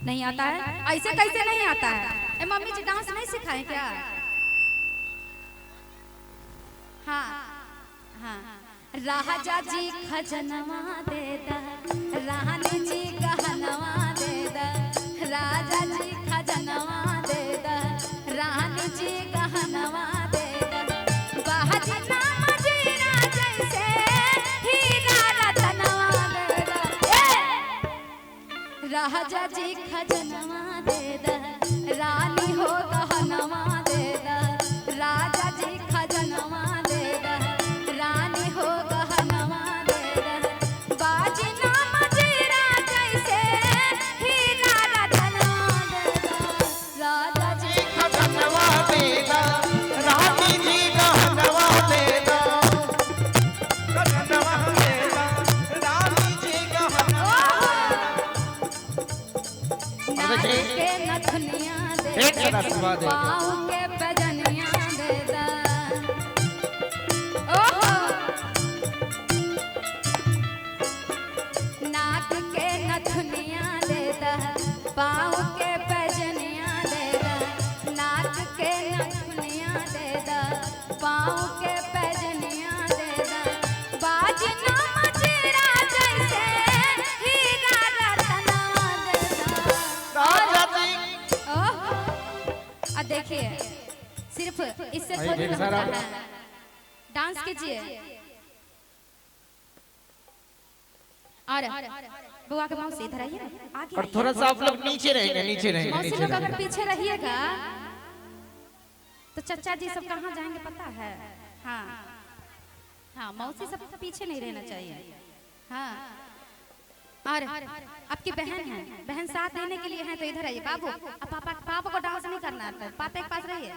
नहीं आता है? ऐसे कैसे नहीं आता है? ए मम्मी जी डांस नहीं सिखाए क्या? हाँ हाँ। राजा जी खजनवा दे दा, रानी जी गहनवा दे दा, राजा जी खजनवा दे दा, रानी जी गहनवा दे दा, बाजी नाम जीरा जैसे हीरा रतनवा दे दा, ए! राजा जी खजनवा दे दा, रानी हो गहनवा दे दा, राजा जी खजनवा दे दा, रानी हो गहनवा दे दा, बाजी नाम जीरा जैसे हीरा रतनवा दे दा, राजा जी खजनवा देदा, रानी जी गहनवा देदा, खजनवा देदा, रानी जी गहनवा। नाक के नथुनिया दे एक सारा आशीर्वाद दे। पाँव के बजनिया दे दा, ओहो नाक के नथुनिया दे दा, पाँव के बजनिया दे दा, नाक के नथुनिया दे दा, पाँव के बजनिया दे दा, बाजी नाम जीरा जैसे हीरा रतनवा दे दा। राजा जी ओह, अब देखिए सिर्फ इससे भाई, थोड़ी ढेर ना सारा- होता है। डांस कीजिए और बुआ के मौसी इधर आइए ना, आगे और आइए। थोड़ा सा आप लोग नीचे रहेंगे, नीचे रहेंगे, मौसी नीचे लोग अगर रहेंगे। पीछे रहिएगा तो चचा जी सब कहाँ जाएंगे पता है? हाँ हाँ, मौसी सब पीछे नहीं रहना चाहिए। हाँ, और आपकी बहन है, बहन साथ देने के लिए है तो इधर आइए बाबू। अब पापा, पापा को डांस नहीं करना आता है, पापा के पास रहिए,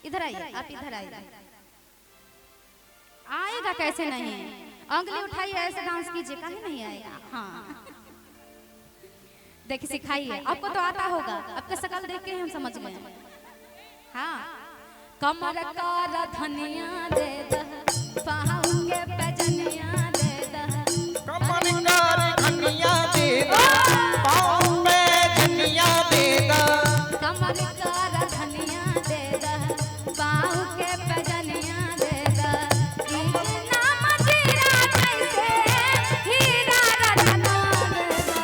इधर आइए आप, इधर आइए। आएगा कैसे नहीं, अंगली उठाइए ऐसे डांस कीजिए, काहे नहीं आएगा? हाँ देखिए सिखाइए, आपको तो आता होगा, आपका शकल देख के ही हम समझ गए। हाँ, कमर का धनिया दे दा, पाँव के बजनिया दे दा, कमर कर धनिया देदा, पाँव पे धनिया देदा, कमर का धनिया दे दा, पाँव के बजनिया दे दा, नाम जीरा जैसे हीरा रतनवा दे दा,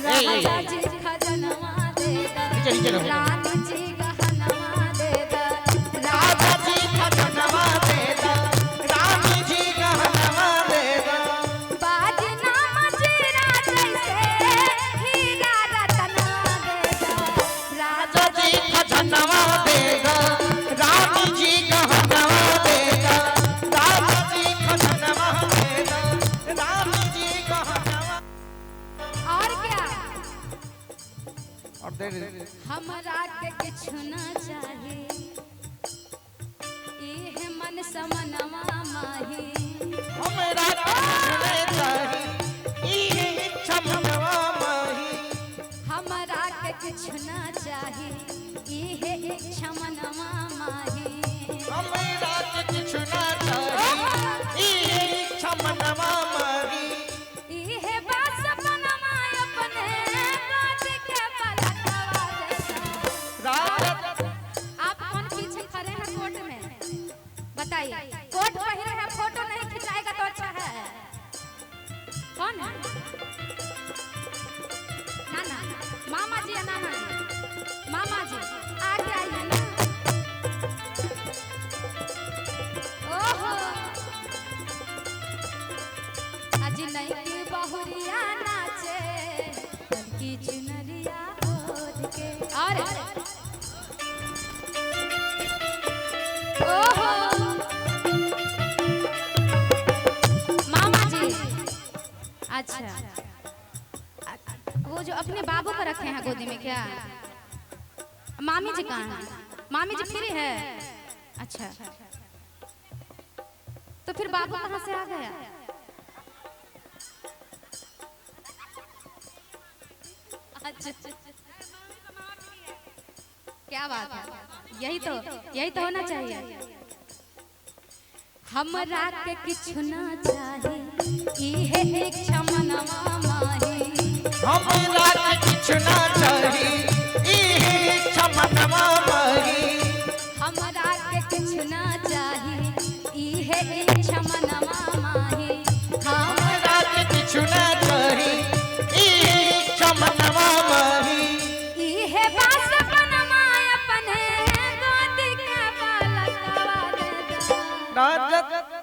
राजा जी खजनवा दे दा, नीचे, नीचे रहो। रानी जी गहनवा दे दा, राजा जी खजनवा देदा, रानी जी गहनवा देदा, बाजी नाम जीरा जैसे हीरा रतनवा दे दा, राजा राजा जी खजनवा देदा, रानी जी गहनवा देदा, राजा जी खजनवा देदा, रानी जी गहनवा। और क्या और देर हमरा के किछु ना चाही, इह मन समनवा माही, हमरा किछु चाही, ई इच्छा मनवा माही। हमरा के किछु ना चाही, इह इच्छा मनवा माही, हमरा के किछु ना चाही, ई इच्छा मनवा माही। इह बात सपनमा अपने बात के पलटवा देता। राजा आप कौन पीछे खड़े हैं कोर्ट में, बताइए? कोट पहरे हैं, फोटो नहीं खिंचाएगा तो अच्छा है। कौन है? नाना, मामा जी या नाना जी? मामा जी आगे आइए ना। ओहो अजी नहीं की बहुरिया नाचे की चुनरिया ओढ़ के, और ओहो मामा जी, अच्छा वो जो अपने बाबू को रखे हैं गोदी में, क्या मामी जी कहाँ हैं? मामी जी फ्री है? अच्छा, तो फिर बाबू कहाँ से आ गया? अच्छा, क्या बात है, यही तो होना चाहिए। हमरा के किछु ना चाही, इहे इच्छा मनवा माही, हमरा के किछु ना चाही, राजा।